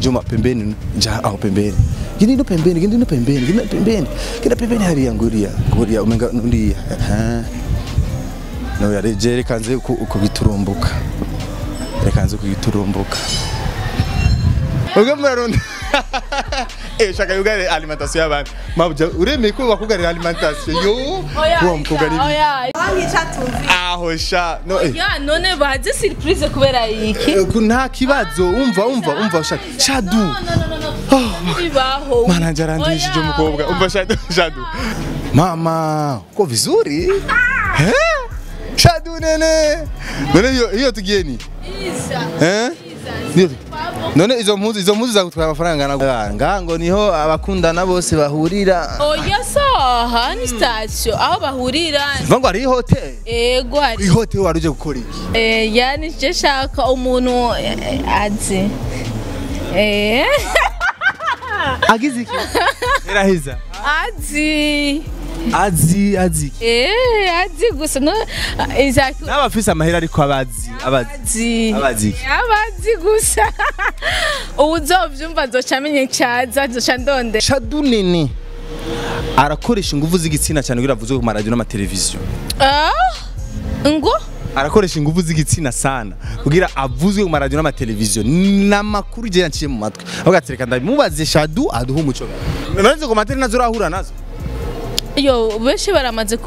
Juma pembeni, nja aho pembeni. Genda pembeni, genda pembeni, genda pembeni. Genda pembeni hariya nguriya, nguriya umenga nuriya. No yareje reka nze kugiturumbuka. Reka nze kugiturumbuka. Ubwo muraronda. Shaka yugare alimentation y'abantu. Mabuja uremeye ko bakugarira alimentation yo. Uwo mukobwa ni. Oya. Aho sha. No Ya none baje surprise kubera iki? Nta kibazo umva sha. Shadu. No. Bibaho. Mana njarandishije umukobwa. Umva Shadu, Shadu. Mama, uko vizuri? Eh? Shadu nene. None hiyo tugiye ni? Isa. Eh? None izo mpuzu zagutwara amafaranga na ngango niho abakundana bose bahurira. Oya saha ni station aho bahurira. Vango ari hotel. Ego ari. Hotel waruje gukora iki? Yani je shaka umuntu azi. Agize iki? Erahiza. Azi. Azi azi. Azi gusa no Isaac. N'abafise amahera ariko abazi. Abazi. Abazi. Abazi gusa. Uzovyumva azoca amenye cyaza azoca ndonde. Shadu nene arakoresha ingufu z'igitsina cyane kugira avuze ku maradiyo n'amateleviziyo. Ngo arakoresha ingufu z'igitsina sana kugira avuzwe ku maradiyo n'amateleviziyo n'amakuru je yanciye mu matwi. Avuga ati reka ndabimubaze Shadu aduhe umuco. None ko materi nazo urahura nazo. Yo benshi baramaze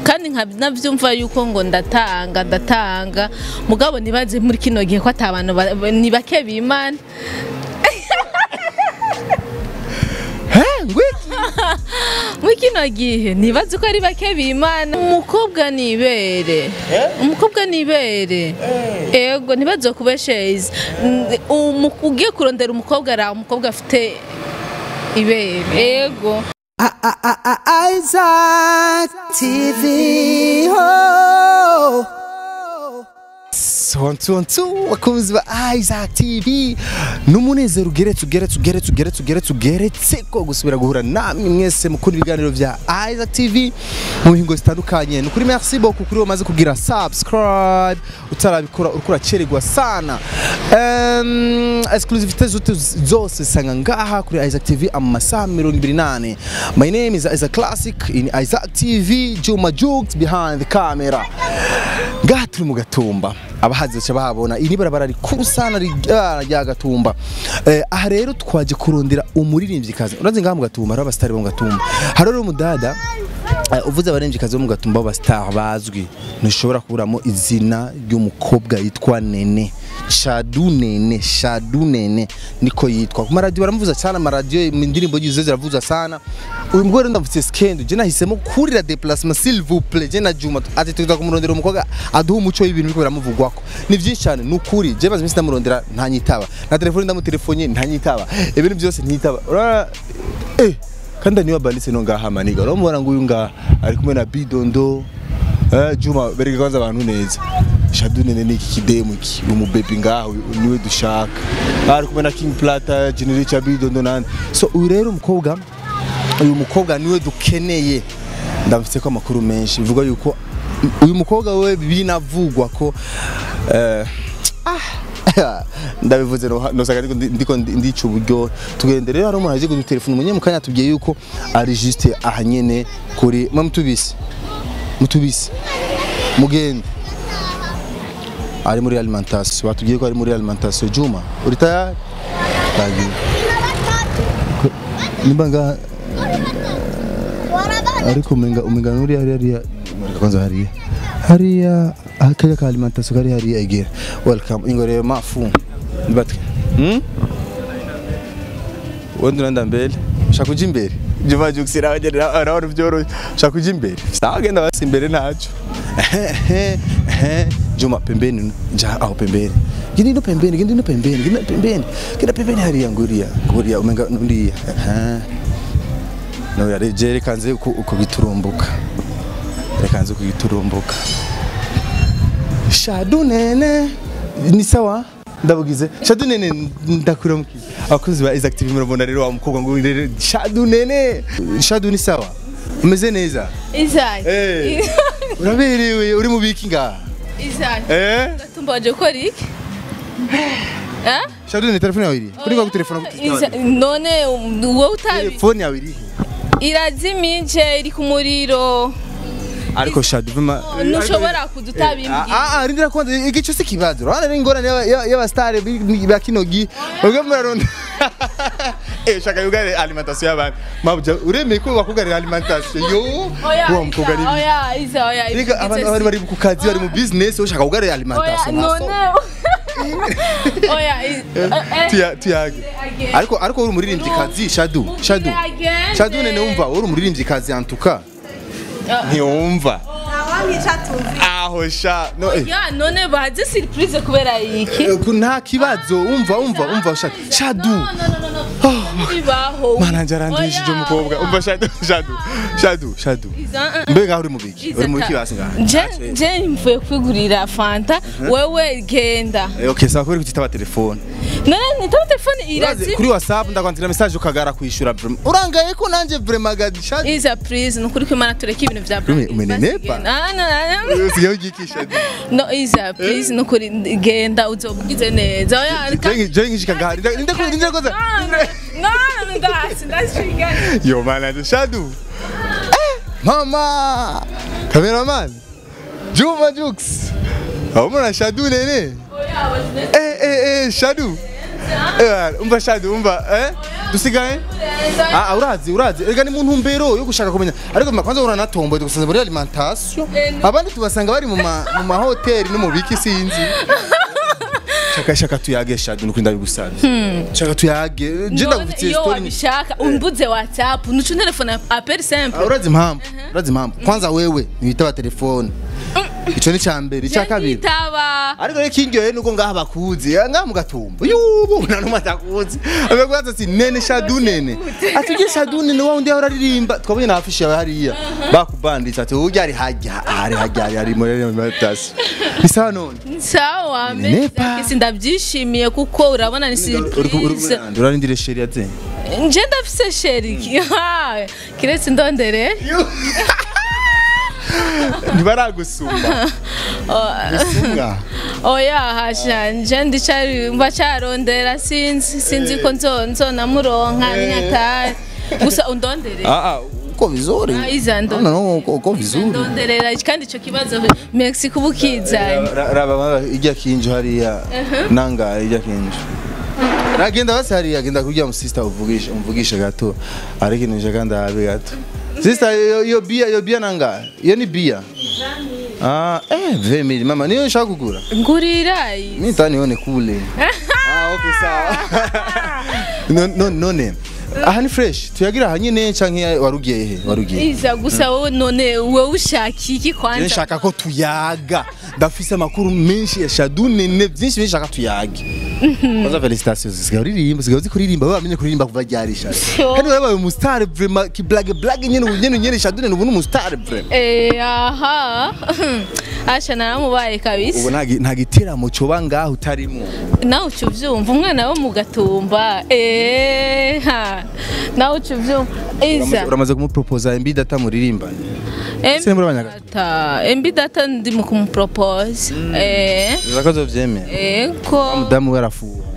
kandi navyumva yuko ngo ndatanga mugabo nibaze muri kino gihe ko atabantu ni bake bimana. Ngwiki muri kino gihe nibaze ko ari bake bimana. Umukobwa nibere, umukobwa nibere. Ego nibaze kubesheza ugiye kurondera umukobwa ra umukobwa afite ibere. Ego. Isaac TV. Oh. Sontu wakunzi ba Isaac TV numunezero ugeretse ko gusubira guhura namwe mwese mukunda ibiganiro vya Isaac TV mu mihingo zitandukanye. Nukuri merci beaucoup kuri wamaze kugira subscribe, utarabikora urukura ceregwa sana. Exclusivité zose sanga ngaha kuri Isaac TV amasaha 28. My name is Isaac Classic in Isaac TV, Juma Jukes behind the camera. Ngaha turi mu Gatumba. Abahazi baca bahabona ini barabara rikuru sana rya Gatumba. Aha rero twaje kurondera umuririmvyikazi. Urazi ngaha mu Gatumba hari abastari bo mu Gatumba. Hari rero umudada uvuze abaririmbyi bo mu Gatumba b'abastar bazwi, ntushobora kuburamo izina ry'umukobwa yitwa Nene. Shadu Nene, Shadu Nene niko yitwa. Ku maradiyo baramuvuza cyane, amaradiyo indirimbo yize ziravuza sana. Uyu mugore ndamvutse skendo, je nahisemo kurira déplacement s'il vous plaît. Je na Juma ati tuza kumurondera umukobwa aduha umuco w'ibintu biko biramuvugwako. Ni byinshi cyane nukuri. Je maze iminsi ndamurondera ntanyitaba. Na telefone ndamutelefonye ntanyitaba. Ibintu byose ntitaba. Kandi niwe balise no ngaha maniga. Uramubona ngo uyu ngaha ari kumwe na Bidondo. Juma bereke kwanza abantu neza. Shadu Nene ni iki kidemu iki umubebi ngaho niwe dushaka. Ari kumwe na King Plata, Generic Bidondo nandi. So uyu rero umukobwa, uyu mukobwa niwe dukeneye. Ndamfite ko amakuru menshi bivuga yuko uyu mukobwa we binavugwa ko ndabivuze no saka ndiko ndica uburyo tugende. Rero hari umuntu aje kudutelefona umunye mukanya tubwiye yuko ari juste ahanyene kuri mutubise mugende ari muri alimentation. Batubwiye ko ari muri alimentation. Juma uri tayari? Tagiye nimba ariko umenga nuri hariya kwanza hariya akaya ka alimentation kari hariya igera. Welcome ingore mafu batwe. Wende uranda mbele ushaka kuja imbere. Juma Jukes arabagerera arabona byoroshye ushaka kuja imbere. Sawa genda basi imbere ntaco. Juma pembeni, nja aho pembeni. Genda pembeni, genda pembeni, genda pembeni. Genda pembeni hariya nguriya, nguriya umenga nuriya. No yareje reka nze kugiturumbuka. Reka nze kugiturumbuka. Shadu Nene ni sawa ndabugize. Shadu Nene ndakuramukiye. Abakozi ba Isaac TV murabona rero wa mukobwa ngo Shadu Nene. Shadu ni sawa. Umeze neza? Isaac. Uraberewe uri mu biki ngaha? Isaac. Gatumba waje gukora iki? Shadu ni telefone yawe iri kuri ngo telefone None wowe utabi telefone yawe iri irazimije iri ku muriro. Ariko Shadu vuma ntushobora kudutabimbwira. Ah rindira kwanza igico si kibazo. Urabona ni ingorane y'aba star ba kino gi. Ubwo muraronda. Shaka yugare alimentation y'abandi. Mabuja uremeye ko bakugarira alimentation yo. Uwo mukugari. Oya iza oya. Rega abantu bari ku kazi bari mu business ushaka kugarira alimentation. None. Oya tuyage. Ariko uri umuririmbyi kazi Shadu. Shadu. Shadu nene umva uri umuririmbyi kazi antuka. Ntiyumva. Aho sha no ya none baze surprise kubera iki? Nta kibazo umva Shadu. No. Bibaho. Mana njarandishije umukobwa. Umva Shadu. Mbega uri mu biki? Uri mu biki basi ngaha? Je mvuye kwigurira Fanta wewe genda. Okay sawa kubera kutitaba telefone. None nitaba telefone irazi. Kuri WhatsApp ndakwandikira message ukagara kwishura vraiment. Urangaye ko nanje vraiment gadi Shadu. Iza please nukuri ko Imana tureke ibintu vya umenenepa. No. Usigaye ugikisha. No Iza please nukuri genda uzobugize neza. Oya je ngishika ngaha. Ndinde koza. No ndashinga. Yo mana Shadu. Mama! Cameraman! Juma Jux! Amuna Shadu nene! Shadu! Umva Shadu, umva, Dusigaye? Ah, urazi. Erega ni mu ntumbero yo gushaka kumenya. Ariko kwanza uranatomboye tugusanze muri alimentation. Abandi tubasanga bari mu ma hotel no mu biki sinzi. Shaka tuyage Shadu nuko ndabigusabye. Shaka tuyage. Je ndagufitiye story. Iyo wabishaka umbuze WhatsApp nucu telefone appel simple. Urazi impamvu. Kwanza wewe nitaba telefone. Ico ni cambere ica kabiri. Nitaba. Ariko rero kingiye nuko ngaha bakuzi. Ngaha mu Gatumba. Yubu nta numwe atakuzi. Abagwaza ati nene Shadu nene. Ati Shadu nene wa undi ahora aririmba. Twabonye na afishe yawe hariya. Bakubanditse ati urya ari hajya. Ari hajya ari muri matasi. Ni sawa none. Sawa mbese ndabyishimiye kuko urabona ni surprise. Urarindire sheri yaze. Nje ndafise sheri. Kiretse ndondere. Ntibaragusumba. Gusumwa. Oya hasha nje ndicari mbacarondera sinzi ko nzonamuronka nyatari. Gusa undondere. Uko vizuri. No uko vizuri. Ndonderera kandi ico kibazo Mexico ubukizanye. Raba ijya kinjo hariya. Nanga ijya kinjo. Nagenda basi hariya genda kurya mu sister uvugisha umvugisha gato. Ariko nije kandi abe gato. Sister yo bia nanga. Iyo ni bia. 20,000 mama niyo nshaka kugura. Ngurira. Mimi tanione kule. Okay sawa. None. Aha ni fresh tuyagira hanyine canke warugiye he warugiye. Iza gusa wowe none wowe ushaka iki kwanza? Nshaka ko tuyaga. Ndafise amakuru menshi ya Shadu nene byinshi nshaka tuyage. Kwanza félicitations sigaye uririmba sigaye uzi kuririmba wewe wamenye kuririmba kuva ryari Shadu. Kandi wabaye umu star vraiment ki blague nyene Shadu nene ubu ni umu star vraiment. Aha. Asha naramubaye kabisa. Ubu nta giteramo coba ngaho utarimo. Nawe ucuvyumva umwana wo mu Gatumba. Ha. Nawe ucuvyumva. Iza. Uramaze kumuproposa MB data muririmba. MB data ndi mu kumupropose. Bizakoze vyemeye. Ego. Mudamu we arafuha.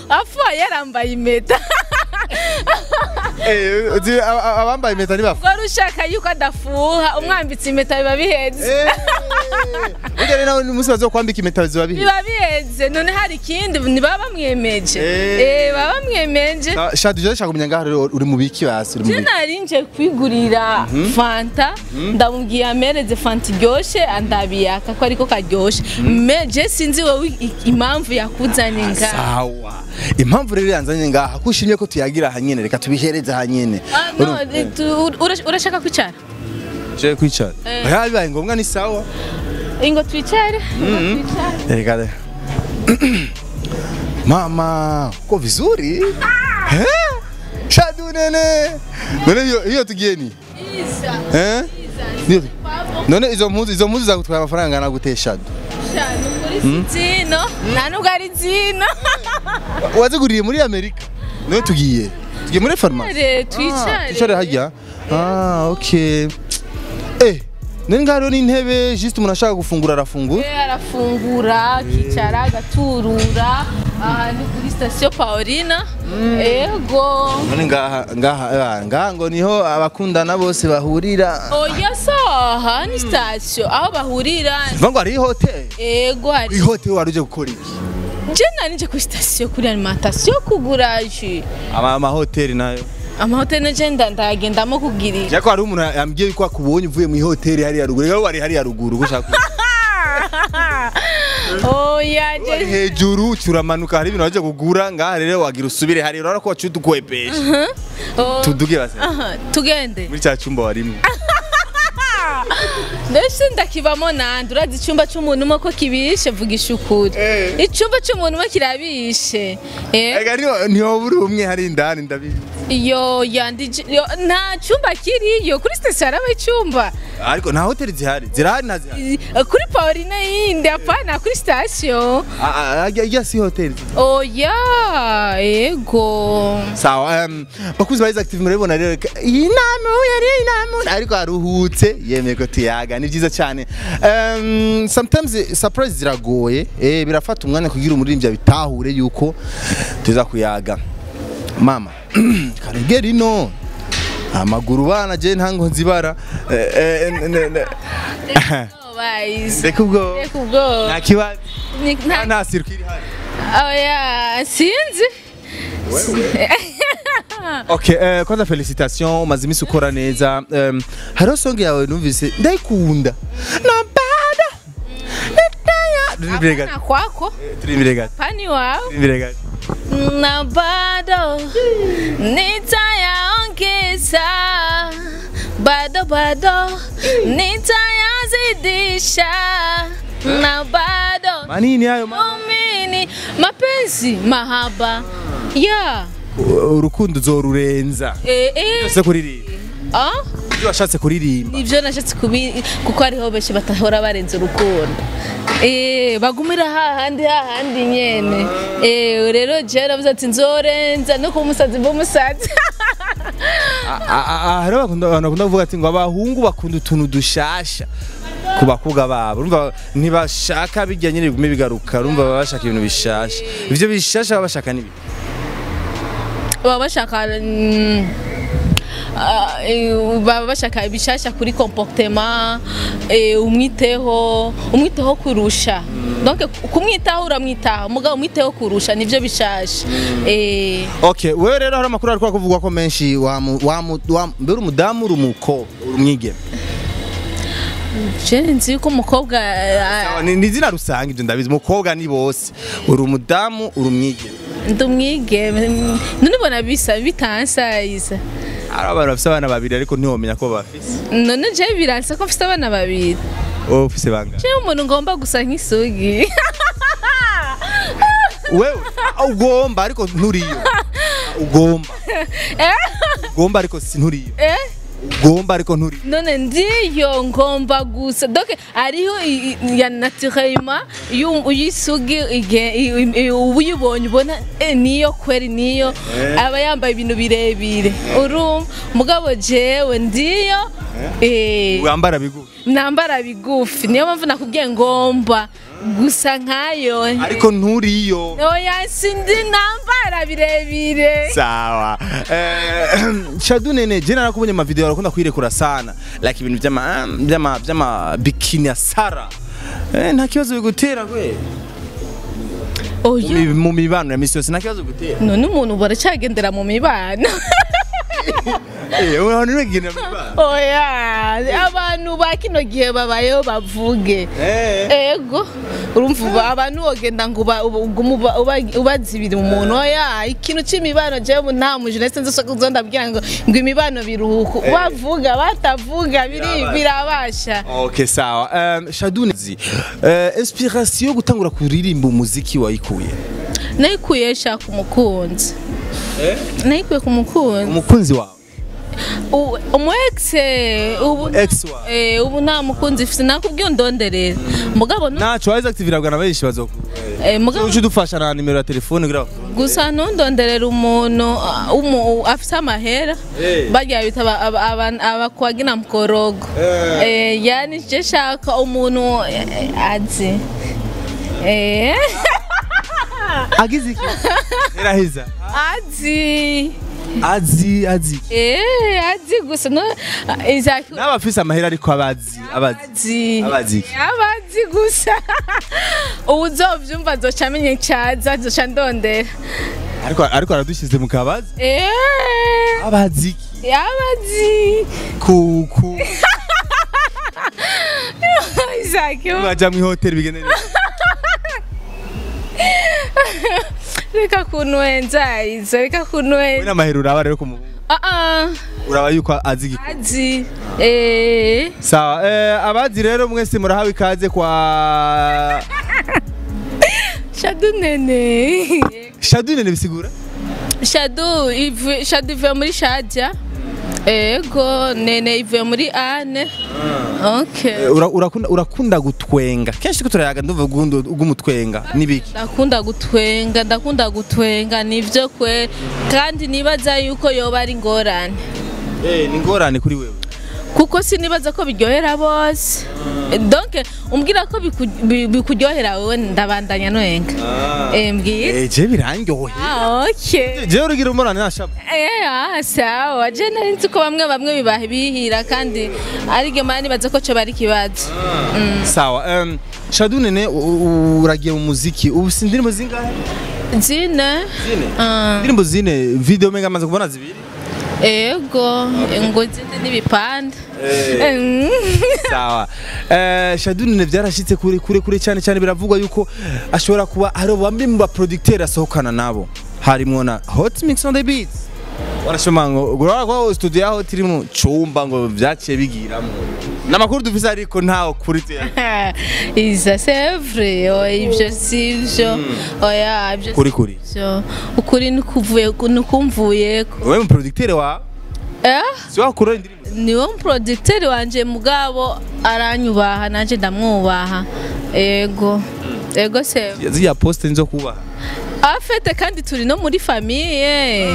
Afuha yarambaye impeta. Abambaye impeta ntibafuha. Wari ushaka yuko adafuha umwambitse impeta biba bihenze. Burya rero nawe umunsi bazokwambika impeta biba bihenze. Biba bihenze none hari ikindi ntibaba bamwemeje. Baba bamwemeje. Shadu je ndashaka kumenya ngaha rero uri mu biki basi uri mu biki. Je nari nje kwigurira Fanta ndamubwiye amereze Fanta iryoshe andabiyaka ko ariko karyoshe. Me je sinzi wowe impamvu yakuzanye ngaha. Sawa. Impamvu rero yanzanye ngaha kushimye ko tuyagira hanyene reka tubihereze hanyene. No urashaka kwicara? Je kwicara. Bibaye ngombwa ni sawa. Ingo twicare. Reka. Mama, uko vizuri? Shadu nene. None hiyo tugiye ni? Isa. Iza. None izo mpuzu zagutwara amafaranga na gute Shadu? Shadu kuri zino, nta nubwo ari zino. Waziguriye muri Amerika. None tugiye. Tugiye muri farumasi. Twicare. Twicare hajya. Okay. None ngaho ni intebe juste umuntu ashaka gufungura arafungura. Arafungura, akicara, agaturura. Aha ni kuri station Paulina. Ego. None ngaha ngaha ngaha ngo niho abakundana bose bahurira. Oya saha ni station aho bahurira. Mva ngo hari hotel. Ego hari. Hotel waruje gukora iki? Je nari nje kuri station kuri alimentation kugura ji. Ama hoteli nayo. Amahoteli naje ndayagendamo kugira. Jako hari umuntu yambwiye ko akubonye uvuye mu hoteli hari ya ruguru. Rero wari hari ya ruguru gushaka. Oya je hejuru curamanuka hari ibintu waje kugura ngaha rero wagira usubire hari urabona ko wacu dukwepesha. Tuduge base. Tugende. Muri cya cyumba warimo. Ndetse ndakivamo nandi urazi icyumba cy'umuntu umwe ko kibishe vugisha ukuri. Icyumba cy'umuntu umwe kirabishe. Ega niho buri umwe hari indani ndabizi. Iyo yandije nta cyumba kiriyo kuri station haraba icyumba. Ariko nta hoteli zihari. Zirahari na zihari. Kuri Paulina yindi apana kuri station. Ajya si hoteli. Oya ego. Sawa bakuzi ba Isaac TV murabibona rero inama yari inama ariko aruhutse yemeye ko tuyaga ni byiza cyane. Sometimes surprise ziragoye birafata umwanya kugira umuririmbyi abitahure yuko tuza kuyaga. Mama karegeri no amaguru bana je ntango nzibara reka ubwo nta kibazo nta sirikiri ihari. Oya sinzi. Okay, kwanza felicitation umaze iminsi ukora neza. Hariho song yawe numvise ndayikunda no bada nitaya kwako pani wawe na bado nitayaongeza bado bado nitayazidisha na bado manini hayo mini mapenzi mahaba ya urukundo zorurenza byose kuririmba. Ibyo washatse kuririmba nibyo nashatse kuko hariho benshi batahora barenza urukundo bagumira hahandi hahandi nyene. Rero je navuze ati nzorenza no kuba umusazi mba umusazi. Hariho abantu bakunda kuvuga ati ngo abahungu bakunda utuntu dushasha ku bakobwa babo, urumva ntibashaka bijya nyine bigume bigaruka, urumva baba bashaka ibintu bishasha. Ivyo bishasha baba bashaka nibi baba bashaka baba bashaka ibishasha kuri comportement, umwiteho umwiteho kurusha. Donc kumwitaho uramwitaho mugabo umwiteho kurusha nivyo bishasha. Okay, wewe rero hari amakuru ariko kuvugwa ko menshi wa mbere umudamu urumuko urumwigeme. Je nzi ko umukobwa ni izina rusange ibyo ndabizi umukobwa ni bose uri umudamu uri umwigeme. Ndi umwigeme none ubona bisa bitansayiza. Ari abantu bafise abana babiri ariko ntiwomenya ko bafise. None je biransa ko mfise abana babiri. Wowe ufise bangahe? Je umuntu ngomba gusa nk'isugi. Wewe ugomba ariko nturiyo. Ugomba. Ugomba ariko nturiyo. Ugomba ariko nturiyo. None ndiyo ngomba gusa. Donc ariho ya naturellement uyisugi uyibonye ubona niyo kweri niyo aba yambaye ibintu birebire. Urumva mugabo jewe ndiyo wambara bigufi. Nambara bigufi niyo mpamvu nakubwiye ngomba gusa nkayo ariko nturiyo. Oya sindi nambara birebire. Sawa. Shadu Nene je narakubonye ama video arakunda kwirekura sana like ibintu by'ama by'ama bikini ya Sara. Nta kibazo bigutera kwe? Oya mu mibano ya misi yose nta kibazo bigutera. None umuntu baracagendera mu mibano. Abantu bagenda mu mibano. Oya abantu ba kino gihe babayeho bavuge. Ego urumva abantu wogenda ngo ubazibira umuntu. Oya ikintu c'imibano jewe nta mujene sinzi so ndabwira ngo imibano biruhuko bavuga batavuga birabasha. Okay sawa. Shadu Nene inspiration yo gutangura kuririmba umuziki wayikuye? Nayikuye shaka umukunzi. Nayikuye ku mukunzi. Umukunzi wawe? Umu ex ubu ex wawe? Ubu nta mukunzi mfise nakubwiye ndonderera. Mugabo naco Isaac TV irabwana benshi bazoku. Mugabo uje udufasha na nimero ya telefone kugira gusa ntundonderera umuntu afise amahera barya bita abakwagina mukorogo. Yani je shaka umuntu azi. Agize iki? Eraheza. Azi. Azi azi. Azi gusa no Isaac. N'abafise amahera ariko abazi abazi. Abazi. Abazi gusa. Uzovyumva azoca amenye icaza azoca ndondera. Ariko aradushize mu kabazi. Abazi. Abazi. Kuku. Isaac. Baja mu hotel bigende. Reka kunwenza Isa, reka kunwenza. We n'amahera uraba rero ku Uraba yuko azi giko. Azi. Sawa, abazi rero mwese murahawe ikaze kwa Shadu Nene. Shadu Nene bisigura? Shadu Shadu ivuye muri Shadia. Ego Nene ivuye muri Anne. Okay. Urakunda gutwenga. Kenshi ko turayaga ndumva ugumutwenga nibiki? Ndakunda gutwenga nivyo kwe kandi nibaza yuko yoba ari ngorane. Ni ngorane kuri wewe. Kuko sinibaza ko biryohera bose. Donc umbwira ko bikuryohera wewe ndabandanya nwenga. Mbwira. Je birandyohera. Okay. Je urugira umurane nashaba. Sawa. Je nari nzi ko bamwe bibahira kandi arige mani baza ko cyo bari kibazo. Sawa. Shadu Nene uragiye mu muziki. Ubu si indirimbo zingahe? Zine. Indirimbo zine video menga amaze kubona zibiri. Ego, ngo zindi n'ibipande. Sawa. Shadu Nene byarashitse kure cyane cyane biravugwa yuko ashobora kuba ari bamwe mu ba producteur asohokana nabo. Harimo na Hot Mix on the Beat. Warashoma ngo gurora kwa studio yaho tiri mu cumba ngo byaciye bigiramo. Namakuru dufise ariko ntaho kuri te. Isa c'est vrai, oya ibyo sivyo. Oya ibyo kuri. Ukuri nukuvuye nukumvuye. Wewe mu producteur wa? Si wakura indirimbo. Niwe mu producteur wanje mugabo aranyubaha nanje ndamwubaha. Ego. Ego se. Ziya poste nzo kubaha. Afete kandi turi no muri famille.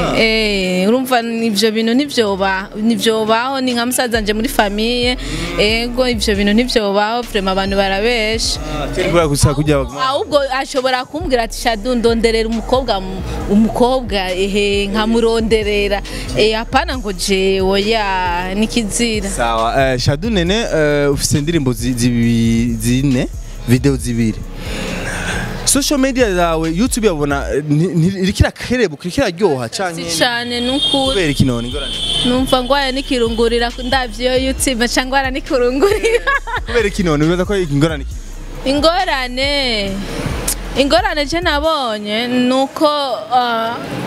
Urumva ivyo bintu nivyobaho ni nka musaza nje muri famille. Ego ivyo bintu nivyobaho vraiment abantu barabesha. Ahubwo ashobora kumbwira ati Shadu ndonderera umukobwa nkamuronderera. Hapana ngo jewe ya nikizira. Sawa. Shadu Nene ufise indirimbo zine video zibiri. Social media zawe YouTube yabona irikira kerebuka irikira ryoha canke cyane nukuri kubera iki none ingorane numva ngwaya nikirungurira ndavyo YouTube cyangwa ara nikurungurira kubera iki none ubaza ko ingorane ingorane je nabonye nuko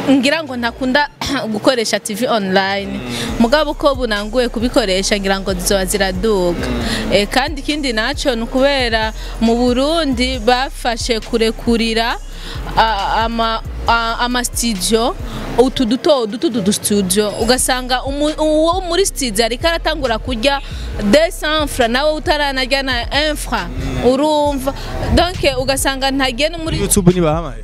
ngira ngo ntakunda gukoresha TV online mugabo uko bunanguye kubikoresha ngira ngo zizoba ziraduga. Kandi ikindi naco nukubera mu Burundi bafashe kurekurira ama studio utu duto dutu studio ugasanga uwo muri studio ariko aratangura kurya 200 francs nawe utaranarya na 1 franc urumva donc ugasanga ntagiye no muri YouTube nibahamaye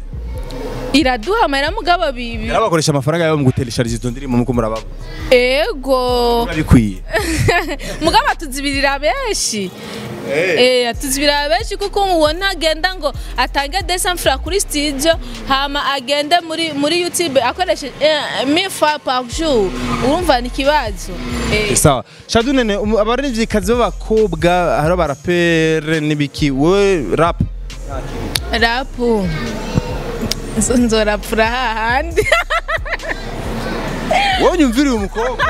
iraduha amahera mugabo bibi yarabakoresha amafaranga yabo mu gutelesharije izo ndirimbo muko murababo. Ego bikwiye mugabo atuzibirira benshi. Atuzibirira benshi kuko mubona agenda ngo atange 200 francs kuri studio hama agende muri YouTube akoreshe 1000 francs par jour urumva ni kibazo. Sawa. Shadu Nene abaririvyikazi b'abakobwa hari abarapere nibiki we rap rapu nzorapfura hahandi. Wowe nyumvira uyu mukobwa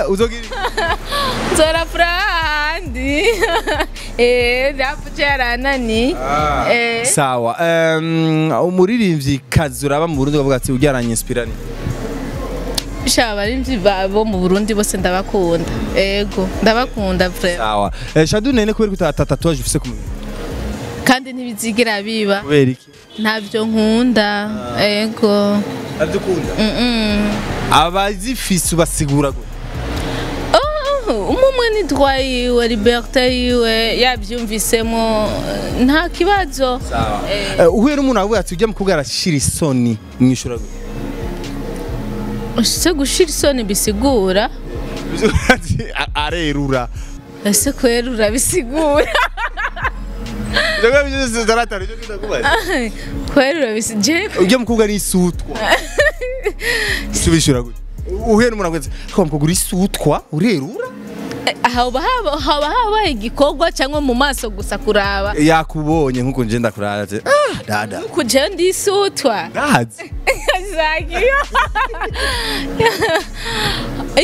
uzogira nzorapfura hahandi. Rapu cyaranani. Sawa. Umuririmbyi kazi uraba mu Burundi ukavuga ati ujyaranye inspirani. Sha abaririmbyi bo mu Burundi bose ndabakunda. Ego ndabakunda vraiment. Sawa. Shadu Nene kubera ko tatuage ufise ku mubiri kandi ntibizigira biba kubera iki? Ntavyo nkunda. Ego ntabyo ukunda. Abazifise ubasigura gute? Umwe ni droit yiwe, liberté yiwe, yavyumvisemo nta kibazo. Sawa. Uhuye n'umuntu avuga ati ujya mukobwa arashira isoni mwishura gute? Ese gushira isoni bisigura arerura. Ese kwerura bisigura Kweri urabisi je Ujya mukobwa ni isutwa. Subishura gute? Uhuye n'umuntu agwetse ko mukobwa uri isutwa urerura? Haba habaye igikorwa cyangwa mu maso gusa kuraba? Yakubonye nkuko nje ndakuraze. Ah dada. Nkuko je ndi isutwa. Ndazi. Zagiyo.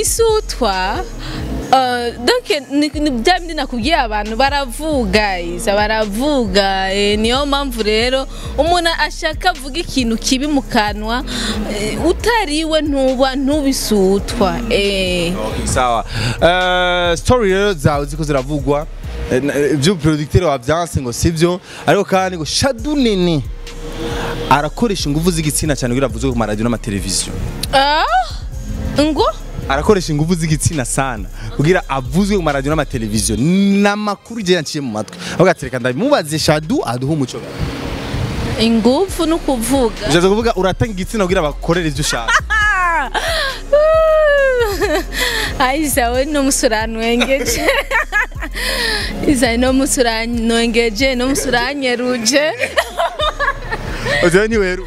Isutwa. Donc ni bya bindi nakubwiye abantu baravuga iza baravuga niyo mpamvu rero umuntu ashaka avuga ikintu kibi mu kanwa utariwe ntuba ntubisutwa. Okay, sawa. Story rero zawe ziko ziravugwa ibyo producteur wa byanse ngo sivyo, ariko kandi ngo Shadu Nene arakoresha ingufu z'igitsina cyane kugira avuzwe ku maradiyo n'amateleviziyo. Ngo arakoresha ingufu z'igitsina sana kugira avuzwe ku maradiyo n'amateleviziyo n'amakuru je yanciye mu matwi. Avuga ati reka ndabimubaze Shadu aduhe umuco. Ingufu no kuvuga. Ujaze kuvuga uratanga igitsina kugira bakorere ivyo ushaka. Aisa we no musuranwengeje. Iza no musuranwengeje no musuranyeruje. Ozo ni weru.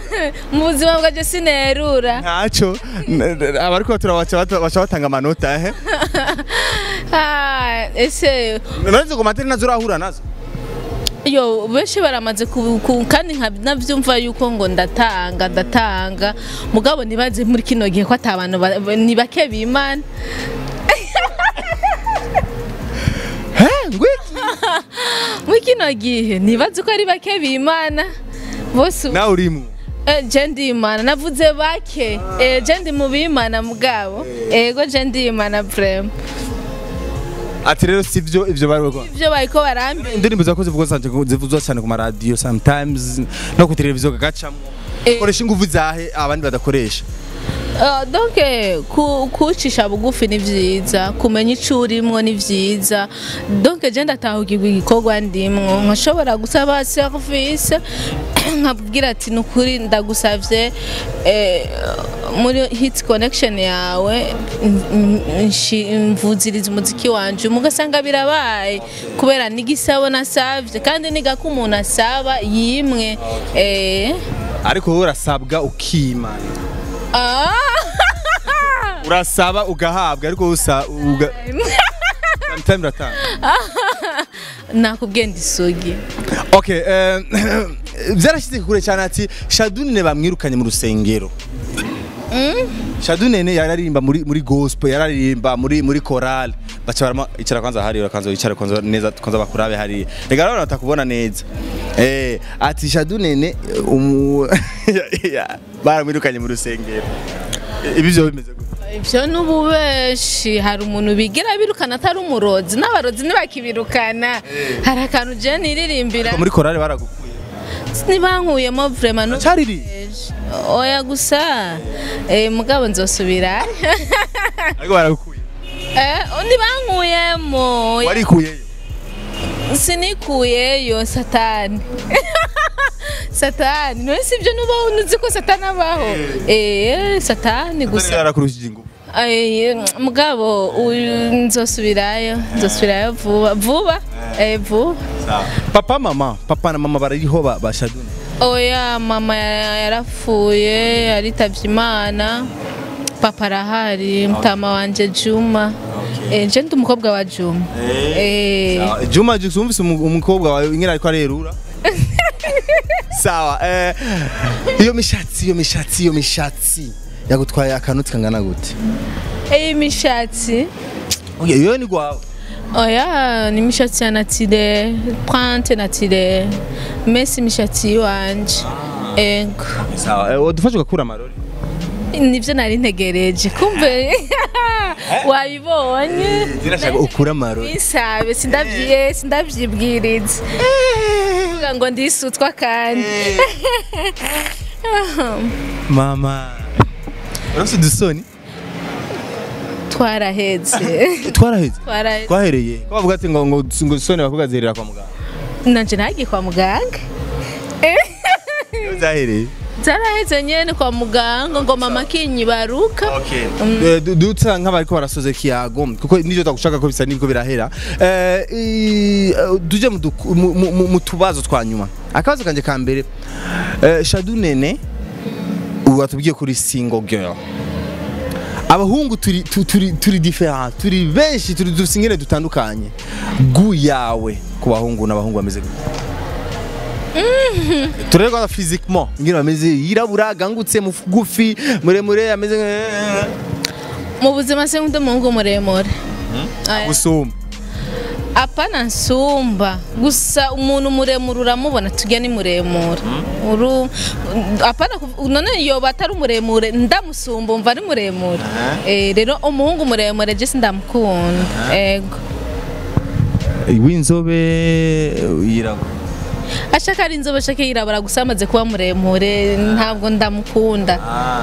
Mu buzima bwaje sinerura. Ntaco abariko turabaca baca batanga amanota eh. Ah ese none ngo materi nazo urahura nazo. Yo benshi baramaze kandi navyumva yuko ngo ndatanga mugabo nibaze muri kino gihe ko atabantu ni bake bimana. Ngwiki muri kino gihe nibaze ko ari bake bimana bose. Na urimu je ndimana navuze bake je ndi mu bimana mugabo ego je ndimana vraiment. Ati rero sivyo ivyo bariko ivyo bariko barambe indirimbo zakoze zivuzwa cyane ku maradiyo sometimes no ku televiziyo gacamwo. Koresha ingufu zahe abandi badakoresha. Donc kucisha bugufi ni vyiza, kumenya ico urimwo ni vyiza. Donc je ndatahugirwa igikorwa ndimwo nkashobora gusaba service nkabwira ati nukuri ndagusavye muri hit connection yawe mvuziriza umuziki wanje mugasanga birabaye kubera nigisabo nasavye kandi nigako umuntu asaba yimwe. Ariko wowe urasabwa ukimana. Urasaba ugahabwa ariko uga sometimes uratanga. Nakubwiye ndisugi. Okay, byarashyize kure cyane ati Shadu Nene bamwirukanye mu rusengero. Shadu Nene yararirimba muri gospel, yararirimba muri chorale. Baca barama icara kwanza hari urakanza icara kwanza neza kwanza bakurabe hari. Rega rero natakubona neza. Ati Shadu Nene baramwirukanye mu rusengero. Ibi byo bimeze gute? Ivyo n'ububeshi hari umuntu bigira birukana atari umurozi n'abarozi ntibakibirukana. Hari akantu je niririmbira muri chorale baragukuye. Nibankuyemo vraiment no cariri. Oya gusa mugabo nzosubira. Ariko baragukuye. Nibankuyemo. Warikuyeyo? Sinikuyeyo satani. Satani none sivyo nubaho nuzi ko satani abaho. Satani gusa yarakurushije ingufu. Mugabo nzosubirayo vuba vuba. Vuba. Papa mama, papa na mama barariho ba Shadu. Oya mama yarapfuye yaritavye Imana. Papa arahari mutama wanje Juma. Nje ndi umukobwa wa Juma. Juma jisumvise umukobwa wawe ingera ariko arerura. Sawa. Iyo mishatsi yagutwaye akantu kangana gute? Imishatsi. Okay, iyo ni gwawe. Oya ni mishatsi ya naturel, printe naturel. Mesi mishatsi wanje. Ego. Sawa, udufashe ugakura amarori. Nivyo nari ntegereje. Kumbe wabibonye. Zirashaka ukura amarori. Isabe sindavyiye sindavyibwiriza. Kuvuga ngo ndisutwa kandi. Mama. Urafite dusoni? Twaraheze. Twaraheze? Twahereye. Ko bavuga ati ngo ngo soni bakugazerera kwa muganga. Nanje nagiye kwa muganga. Zahereye. Zaraheze nyene kwa muganga ngo mama kinyibaruka. Okay. Dutsa nk'abariko barasoza ikiyago kuko nivyo tagushaka ko bisa nibwo birahera. Tuje mu tubazo twa nyuma. Akabazo kanje ka mbere, Shadu Nene watubwiye kuri single girl. Abahungu turi different, turi benshi, turi dusingene dutandukanye. Gu yawe ku bahungu n'abahungu bameze gute? Turerwa physiquement ingene bameze, yirabura, agangutse, mugufi, muremure, ameze mu buzima se nkunda umuhungu muremure. Gusumba. Apana nsumba, gusa umuntu muremure uramubona tujya ni muremure. Uru apana none yoba atari muremure ndamusumba umva ari muremure. Rero umuhungu muremure je sindamukunda. Ego. W'inzobe yirabura. Ashaka ari inzobe ashaka yirabura gusa amaze kuba muremure ntabwo ndamukunda.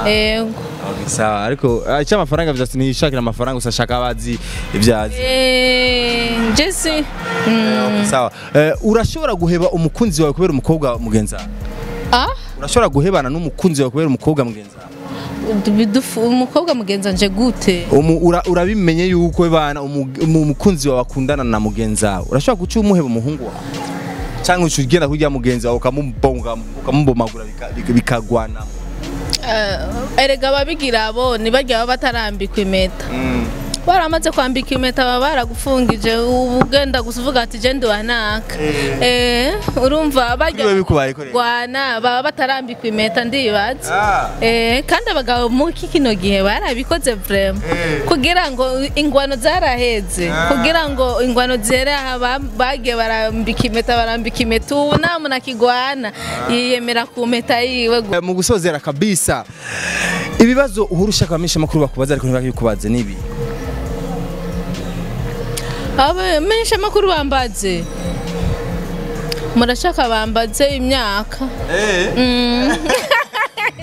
Ego. Okay, sawa. Ariko icyo amafaranga vyose ntishakira amafaranga gusa ashaka abazi ibyazi. Jesse. Sawa. Urashobora guheba umukunzi wawe kubera umukobwa mugenzi wawe? Urashobora guhebana n'umukunzi wawe kubera umukobwa mugenzi wawe? Umukobwa mugenzi wanje gute? Urabimenye yuko bana umukunzi wawe akundana na mugenzi wawe. Urashobora guca umuheba umuhungu wawe? Cyangwa ucugenda kurya mugenzi wawe ukamubonga ukamubomagura bikagwana. Erega ababigira abo ni barya baba batarambikwa impeta. Baramaze kwambika impeta baba baragufungije ubugenda gusa uvuga ati je nduwanaka. Urumva barya gwana baba batarambikwa impeta ndibaza. Kandi abagabo mu kino gihe barabikoze vraiment. Kugira ngo ingwano zaraheze, kugira ngo ingwano zere bagiye barambika impeta barambika impeta ubu nta muntu akigwana yiyemera ku mpeta yiwe. Mu gusozera kabisa ibibazo uhuru ushaka abamenyesha makuru bakubaza ariko ntibakikubaze nibi. Abamenyesha makuru bambaze murashaka bambaze imyaka.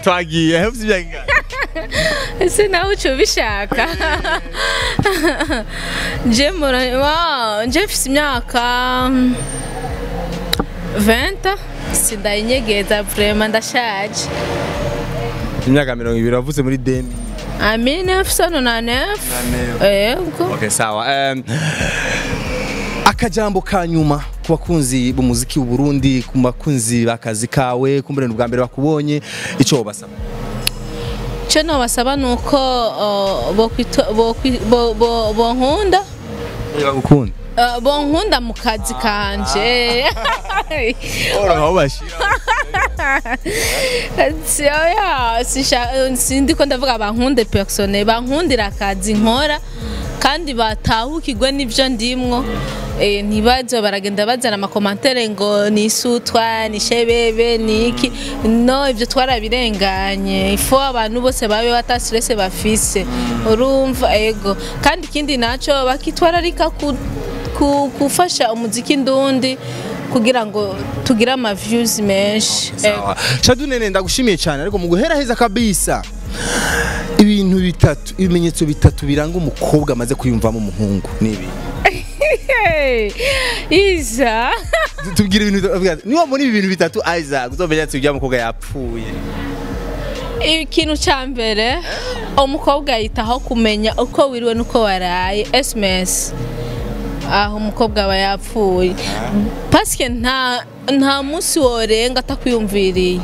Twagiye hepfo imyaka. Ese nawe uco bishaka. Je nje mfise imyaka 20 sindayinyegeza vraiment ndashaje. Imyaka 20 wavutse muri 2000. Amina 1999. Yego. Okay, sawa. Akajambo ka nyuma ku bakunzi b'umuziki w'u Burundi, ku bakunzi bakazi kawe, kumbure n'ubwa mbere bakubonye, ico basaba? Ico nobasaba nuko bonkunda. Bagukunda. Bonkunda mu kazi kanje. Ora aho bashira. Sindi ko ndavuga bankunde persone, bankundira akazi nkora kandi batahukirwe n'ivyo ndimwo. Ntibazo baragenda bazana amakomantere ngo ni isutwa ni shebebe ni iki, no ivyo twarabirenganye. Ifo abantu bose babe batastresse bafise, urumva. Ego kandi ikindi naco bakitwararika kufasha umuziki ndundi kugira ngo tugire ama views menshi. Shadu Nene ndagushimiye cyane, ariko mu guhera heza kabisa ibintu bitatu, ibimenyetso bitatu biranga umukobwa amaze kwiyumvamo umuhungu nibi. Iza tubwire ibintu niba muri ibi bintu bitatu Isaac uzomenya ati ujya mukobwa yapfuye. Ikintu ca mbere umukobwa yitaho kumenya uko wiriwe nuko waraye, SMS aho umukobwa aba yapfuye paske nta munsi worenga atakwiyumviriye.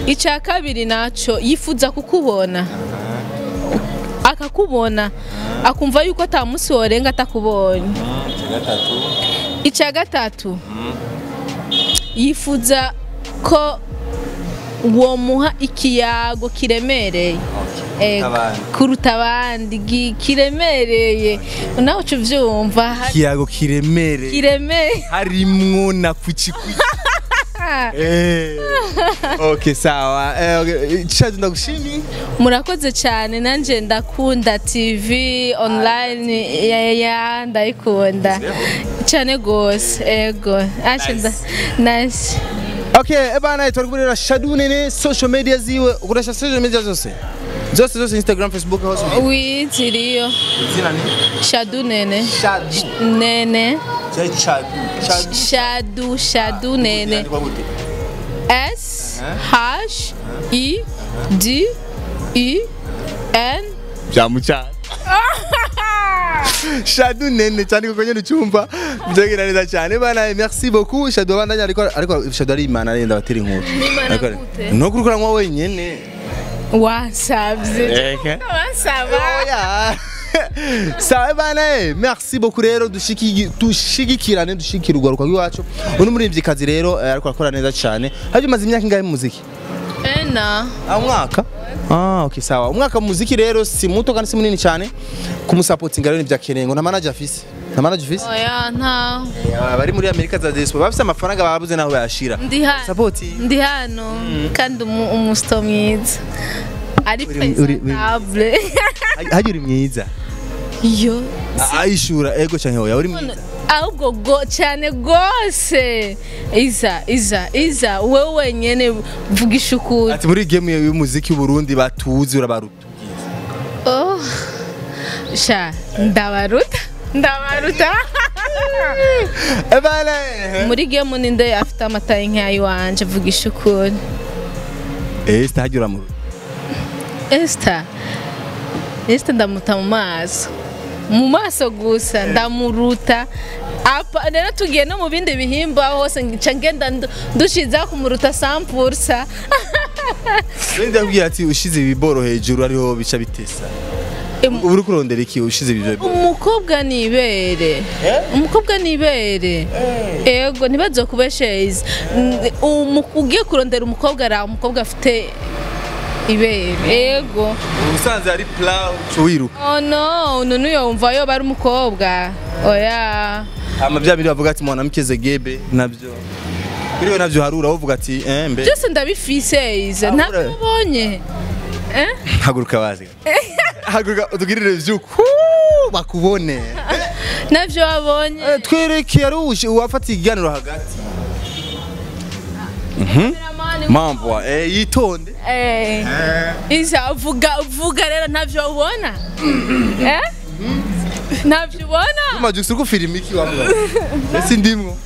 Icya kabiri naco yifuza kukubona, akakubona akumva yuko ata munsi worenga atakubonye. Icya gatatu yifuza ko womuha ikiyago kiremereye kuruta abandi, kiremereye nawe uca uvyumva, ikiyago kiremereye harimwo na kuchikuchi. Okay, sawa. Shadu ndagushimiye. Murakoze cyane, nanje ndakunda TV online ya ndayikunda cyane gose. Ego nice. Okay, ebana turi kubera Shadu Nene social media ziwe, ukoresha social media zose? Zose zose, Instagram, Facebook, hose. Oui, ziriyo. Izina ni Shadu Nene. Shadu Nene. Shadu. Shadu Nene. S H I D U N. Byamucana Shadu Nene cyane kuko nyine ucyumva byagera neza cyane bana. Merci beaucoup Shadu, abandanya, ariko Shadu ari imana, arenda batera inkuru. Imana Ariko- gute? No kurukuranywa wenyene. Wansabye. Eke. Wansaba. Oya. Sawa bana, merci beaucoup rero, dushigikirane, dushigikira urwaruka rw'iwacu. Uno muririmbyikazi rero, ariko akora neza cyane. Haje umaze imyaka ingahe mu muziki? Ena. Ah, umwaka. Ah, okay, sawa. Umwaka mu muziki rero si muto kandi si munini cyane. Kumusapotinga rero nivyakeneye ngo nta manager afise. Nta manager ufise? Oya, nta. Abari muri Amerika za diaspora bafise amafaranga babuze naho bayashira. Ndi hano. Support. Ndi hano kandi umusito mwiza ari presentable. Haje uri mwiza. Yo. Ayishura ego canke oya, uri mwiza. Ahubwo go cyane gose, iza iza iza, wewe wenyene vugisha ukuri. Ati muri game y'umuziki w'u Burundi batuzi urabaruta. Oh, sha, ndabaruta, ndabaruta. Ebale. Muri game ninde afite amata y'inka iwanje? Vugisha ukuri. Esther, haje uramuruta. Esther, Esther ndamuta mu maso, mu maso gusa ndamuruta. Apa rero tugiye no mu bindi bihimba hose nca ngenda ndushiza kumuruta 100%. Wenda yakubwira ati ushize ibiboro hejuru ariho bica bitesa. Ubu uri kurondera iki ushize ibyo? Umukobwa ni ibere, umukobwa ni ibere. Ego, ntibazokubesheza. Ugiye kurondera umukobwa, ara umukobwa afite ibere, ego. Ubusanzwe ari plat uca wiruka. Oh no, none yumva yo bari umukobwa, oya. Ama bya bindi bavuga ati mwanamke zegebe, nabyo kuri we nabyo harura uvuga ati mbe. Byose ndabifise iza, ntabyo ubonye, eh? Haguruka bazi, haguruka utugirire vyuku bakubone. Navyo wabonye. Twereke ari uwafata ikiganiro hagati. Mambo yitonde. Iza, vuga, vuga rero, ntavyo ubona, eh? Ntavyo ubona. Majusi uriko filimi iki wa mugabo? Ese ndimwo?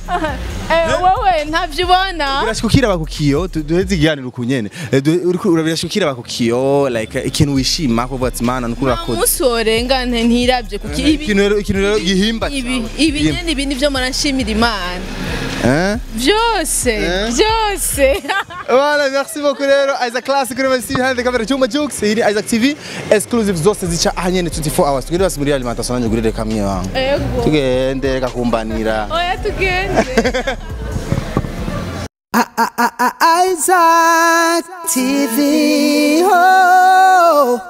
Wowe ntavyo ubona. Birashika ukiraba ku kiyo, duheze ikiganiro ku nyene. Uriko urabirashika ukiraba ku kiyo, like ikintu wishima ko uvuga ati mana nukuri Nta urakoze. munsi worenga ntirabye kuko ibi Ikintu rero gihimba ibi cyawe. ibi nyene, ibi nivyo mpora nshimira Imana. Byose. Byose. Voilà, merci beaucoup rero. Isaac Classic kuri MC behind the camera Chuma Jukes. Iyi ni Isaac TV exclusive zose zica ahanyene 24 hours. Tugende basi muri alimentation nanjye ugurire kamwe wangu. Ego. Tugende, reka kumbanira. Oya, tugende. Isaac TV. Oh.